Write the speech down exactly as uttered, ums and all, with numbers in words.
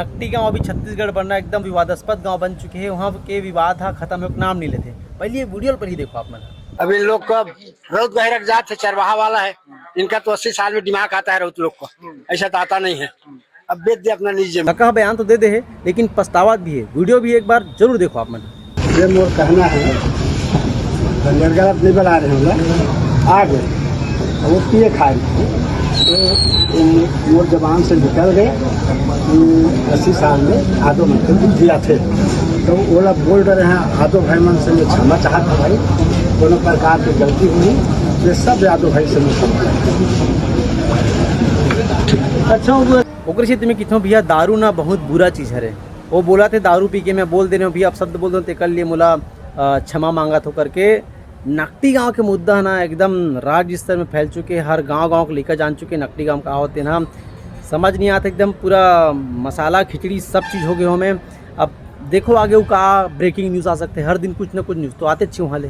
नकटी गांव अभी छत्तीसगढ़ बनना एकदम विवादास्पद गांव बन चुके हे, वहां के विवाद हा खत्म होके नाम नहीं लेते। पहले ये वीडियो पर ही देखो आप मन। अब इन लोग को रौत गहिरा के जात है, चरवाहा वाला है, इनका तो अस्सी साल में दिमाग आता है रौत लोग को, ऐसा तो आता नहीं है। अब बेच दे अपना निजी जमीन। काका बयान तो दे दे है, लेकिन पछतावा भी है। वीडियो भी एक बार जरूर देखो आप मन। ये मोर कहना है, गंजरगलत नहीं बना रहे हैं, आ गए, वो पिए खाए, तो मोर जबान से निकल गए। अस्सी साल में आदो मन के दिया थे, तो ओला बोल रहे हैं, आदो भाई मन से मैं क्षमा चाहत हूँ भाई, कोनो प्रकार की गलती हुई, ये सब यादव भाई से मैं समझ। अच्छा, वो ओकर से तुम्हें किथों भैया, दारू ना बहुत बुरा चीज हरे। वो बोला थे, दारू पी के मैं बोल दे रहे हूँ भैया, आप शब्द बोल दो, तेकर लिए मोला अ, क्षमा मांगा थो करके। नकटी गांव के मुद्दा ना एकदम राज्य स्तर में फैल चुके, हर गांव गांव के लेकर जान चुके। नकटी गांव का होते ना, समझ नहीं आता, एकदम पूरा मसाला खिचड़ी सब चीज हो गए हो में। अब देखो आगे वो का ब्रेकिंग न्यूज आ सकते हैं, हर दिन कुछ ना कुछ न्यूज तो आते अच्छे वहाँ ले।